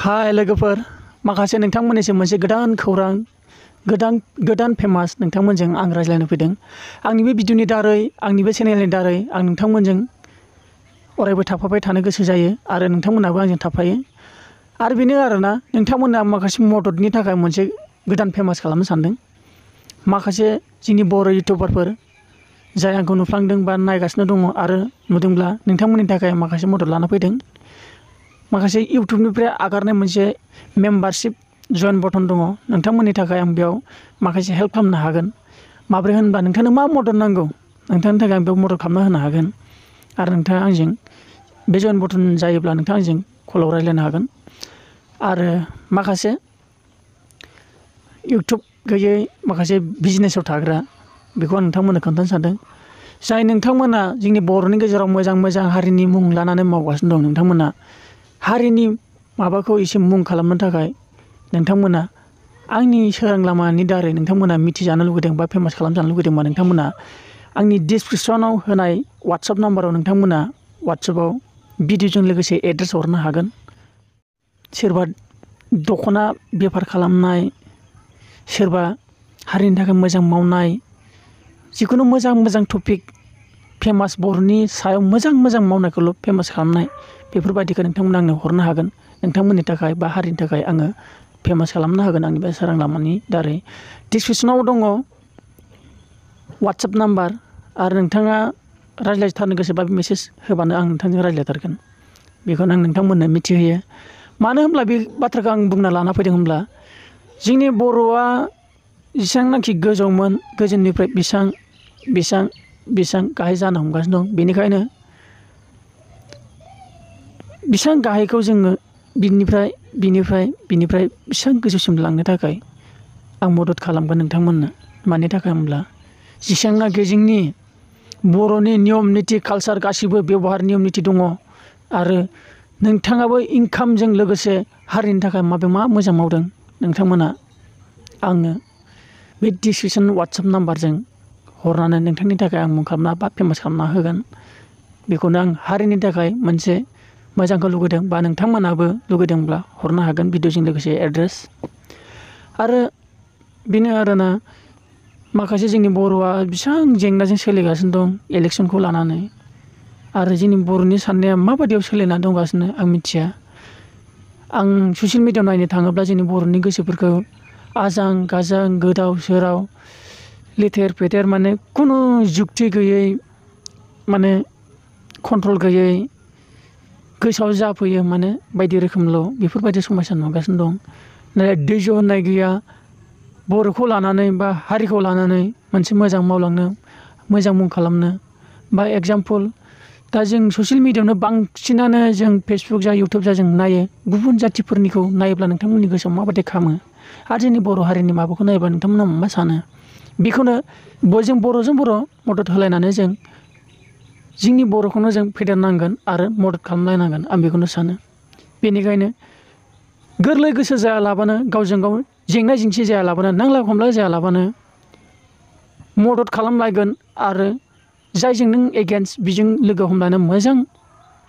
हाय लोगोफोर माखासे नोंथांमोननिसिम मोनसे गोदान खौरां गोदान फेमास नोंथांमोनजों आं रायज्लायनो फैदों। आंनि बे भिडिअनि दारै आंनि बे चेनेलनि दारै आं नोंथांमोनजों अरायबो थाफाबाय थानो गोसो जायो आरो नोंथांमोनाबो आंजों थाफायो। आरो बेनो आरोना नोंथांमोना माखासे मददनि थाखाय मोनसे गोदान फेमास खालामनो सानदों। माखासे जोंनि बर' इउटिउबारफोर जाय आंखौ नुफ्लांदों बा नायगासिनो दङ आरो नुदोंब्ला नोंथांमोननि थाखाय माखासे मदद लाना फैदों। माखासे इउटिउबनिफ्राय आगारनाय मोनसे मेम्बारशिप जइन बटन दङ। नोंथांमोननि थाखाय आं बेयाव माखासे हेल्प खालामनो हागोन। माबोरै होनबा नोंथांनो मा मदद नांगौ नोंथांनि थाखाय आं बेयाव मदद खालामना होनो हागोन। आरो नोंथाङा आंजों बे जइन बटन जायोब्ला नोंथाङा आंजों कलाव रायज्लायनो हागोन। आरो माखासे इउटिउब गैयै माखासे बिजनेसाव थाग्रा बेखौ आं नोंथांमोननो खोन्थानो सानदों। जाय नोंथांमोना जोंनि बर'नि गेजेराव मोजां हारिनि मुं लानानै मावगासिनो दं। नोंथांमोना हारिनि माबाखौ एसे मुं खालामनो थाखाय नोंथांमोना आंनि सोरां लामानि दारै नोंथांमोना मिथिजानो लुगैदों बा फेमास खालामजानो लुगैदोंबा नोंथांमोना आंनि डिसक्रिपसनाव होनाय वाट्सएप नाम्बाराव नोंथांमोना वाट्सएपआव भिडिअजों लोगोसे एड्रेस हरनो हागोन। सोरबा दख'ना बेफार खालामनाय, सोरबा हारिनि थाखाय मोजां मावनाय, जिखुनु मोजां टपिक फेमास बर'नि सायाव मोजां मावनायखौल' फेमास खालामनाय बेफोरबायदिखौ नोंथांमोना आंनो हरनो हागोन। नोंथांमोननि थाखाय बा हारिनि थाखाय आङो फेमास खालामनो हागोन आंनि बे सोरां लामानि दारै। डिसक्रिपसनाव दङ वाट्सएप नाम्बार आरो नोंथाङा रायज्लायथारनो गोसोबा मेसेज होबानो आं नोंथांजों रायज्लायथारगोन। बेखौनो आं नोंथांमोननो मिथिहोयो। मानो होनब्ला बे बाथ्राखौ आं बुंना लाना फैदों होनब्ला जोंनि बर'आ जेसेबांनाखि गोजौमोन गोजौनिफ्राय बेसां गाहाय जानो हमगासिनो दं। बेनिखायनो बेसां गाहायखौ जोङो बिनिफ्राय बेसां गोजौसिम लांनो थाखाय आं मदद खालामगोन नोंथांमोननो। मानि थाखाय होनब्ला जेसेबांनाखि जोंनि बर'नि नियम निथि कालसार गासिबो बेबहार नियम निथि दङ आरो नोंथाङाबो इनकामजों लोगोसे हारिनि थाखाय मा मोजां मावदों नोंथांमोना आंनो बे डिसक्रिपसन वाट्सएप नाम्बारजों हरनानै नोंथांनि थाखाय आं मुं खालामना बा फेमास खालामना होगोन। बेखौनो आं हारिनि थाखाय मोनसे मोजांखौ लुगैदों बा नोंथांमोनाबो लुगैदोंब्ला हरनो हागोन भिडिअजों लोगोसे एड्रेस। आरो बेनो आरोना माखासे जोंनि बर'आ बेसेबां जेंनाजों सोलिगासिनो दं इलेक्सनखौ लानानै आरो जोंनि बर'नि साननाया माबायदियाव सोलिनानै दंगासिनो आं मिथिया। आं ससियेल मिडियायाव नायनो थाङोब्ला जोंनि बर'नि गोसोफोरखौ आजां गाजां गोदाव सोराव लेथेर फेथेर माने खुनु जुक्ति गैयै माने कन्ट्रल गैयै गोसोआव जाफैयो माने बायदि रोखोमल' बेफोरबायदि समस्या नुगासिनो दं। दैज' होननाय गैया बर'खौ लानानै बा हारिखौ लानानै मोनसे मोजां मावलांनो मोजां मुं खालामनो बा एगजामपोल दा जों ससियेल मिडियायावनो बांसिनानो जों फेसबुक जा इउटुब जा जों नायो। गुबुन जाथिफोरनिखौ नायोब्ला नोंथांमोननि गोसोआव माबायदि खालामो आरो जोंनि बर' हारिनि माबाखौ नायोब्ला नोंथांमोना मा सानो? बेखौनो जों बर'जों बर' मदद होलायनानै जोंनि बर'खौनो जों फेदेरनांगोन आरो मदद खालामलायनांगोन आं बेखौनो सानो। बेनिखायनो गोरलै गोसो जायालाबानो गावजों गाव जेंना जेंसि जायालाबानो नांलाय खमलाय जायालाबानो मदद खालामलायगोन आरो जायजों नों एगेन्स्ट बिजों लोगो हमनानै मोजां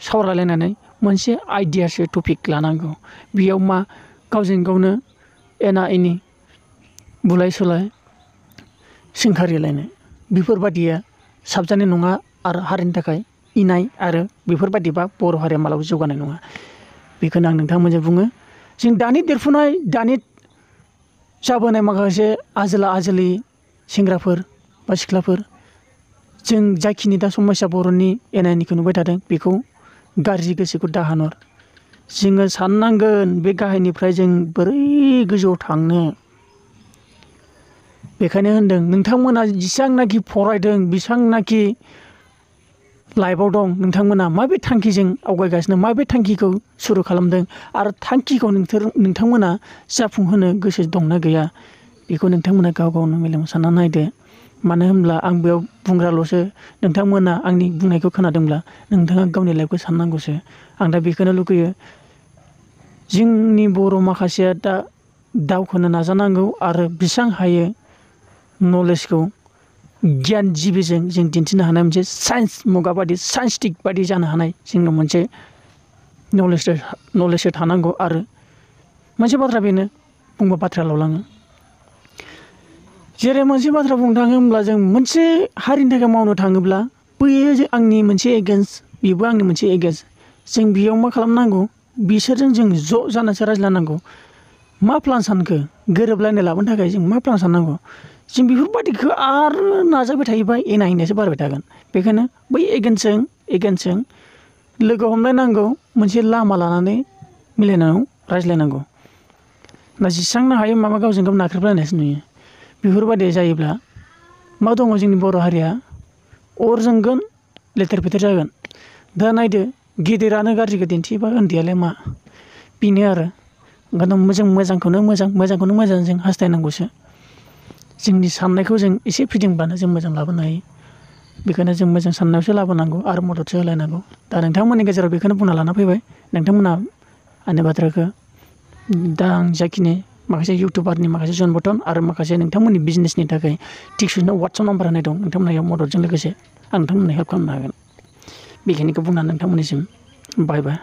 सावरायलायनानै मोनसे आइडियासो टपिक लानांगौ। बेयाव मा गावजों गावनो एना एनि बुलाय सोलाय सोंखारिलायनाय बेफोरबायदिया साबजानाय नङा आरो हारिनि थाखाय इनाय आरो बेफोरबायदिबा बर' हारिया मालाबाबो जौगानाय नङा। बेखौनो आं नोंथांमोनजों बुङो। जों दानि देरफुनाय दानि जाबोनाय माखासे आजोलि सेंग्राफोर बा सिख्लाफोर जों जाखिनि दा समस्या बर'नि एना एनिखौ नुबाय थादों बेखौ गाज्रि गोसोखौ दाहानहर। जोङो साननांगोन बे गाहायनिफ्राय जों बोरै गोजौआव थांनो। बेखायनो होनदों नोंथांमोना जेसेबांनाखि फरायदों बेसेबांनाखि लाइफआव दं नोंथांमोना माबे थांखिजों आवगायगासिनो माबे थांखिखौ सुरु खालामदों आरो थांखिखौ नोंथांमोना जाफुंहोनो गोसो दंना गैया बेखौ नोंथांमोना गाव गावनो मेलेमाव सानना नायदो। मानो होनब्ला आं बेयाव बुंग्राल'सो नोंथांमोना आंनि बुंनायखौ खोनादोंब्ला नोंथाङा गावनि लाइफखौ साननांगौसो। आं दा बेखौनो लुगैयो जोंनि बर' माखासेया दा दावखोनो नाजानांगौ आरो बेसेबां हायो नलेजखौ गियान जिबिजों जों दिन्थिनो हानाय मोनसे साइन्स मुगा बादि साइन्टिस्टिक बादि जानो हानाय जोंनाव मोनसे नलेजसो थानांगौ आरो मोनसे बाथ्रा बेनो बुंबा बाथ्रा लावलाङो। जेरै मोनसे बाथ्रा बुंनो थाङो होमब्ला जों मोनसे हारिनि थाखाय मावनो थाङोब्ला बैयो आंनि मोनसे एगेन्स्ट बेबो आंनि मोनसे एगेन्स्ट जों बेयाव मा खालामनांगौ बिसोरजों जों ज' जानासो रायज्लायनांगौ। मा प्लान सानखो गोरोबलायनाय लाबोनो थाखाय जों मा प्लान साननांगौ जों बेफोरबायदिखौ आरो नाजाबाय थायोबा एना एनियासो बारायबाय थागोन। बेखायनो बै एगेन्स्टजों लोगो हमलायनांगौ मोनसे लामा लानानै मिलायनानै रायज्लायनांगौ। दा जेसांनो हायो माबा गावजों गाव नाख्रेबलायनायसो नुयो। बेफोरबायदि जायोब्ला मा दङ जोंनि बर' हारिया अर जोंगोन लेथेर फेथेर जागोन। दा नायदो गिदिरानो गाज्रिखौ दिन्थियोबा उन्दैयालाय मा बेनो आरो ओंखायनो जों मोजांखौनो मोजां जों हास्थायनांगौसो। जोंनि साननायखौ जों एसे फिदिंब्लानो जों मोजां लाबोनो हायो। बेखायनो जों मोजां साननायावसो लाबोनांगौ आरो मददसो होलायनांगौ। दा नोंथांमोननि गेजेराव बेखौनो बुंना लाना फैबाय। नोंथांमोना आंनि बाथ्राखौ दा आं जाखिनि माखासे इउटुबारनि माखासे जनबथन आरो माखासे नोंथांमोननि बिजनेसनि थाखाय टिक्सुनो वाट्सएप नाम्बार होनाय दं नोंथांमोननियाव मददजों लोगोसे आं नोंथांमोननो हेल्प खालामनो हागोन। बेखिनिखौ बुंनानै नोंथांमोननिसिम बाय बाय।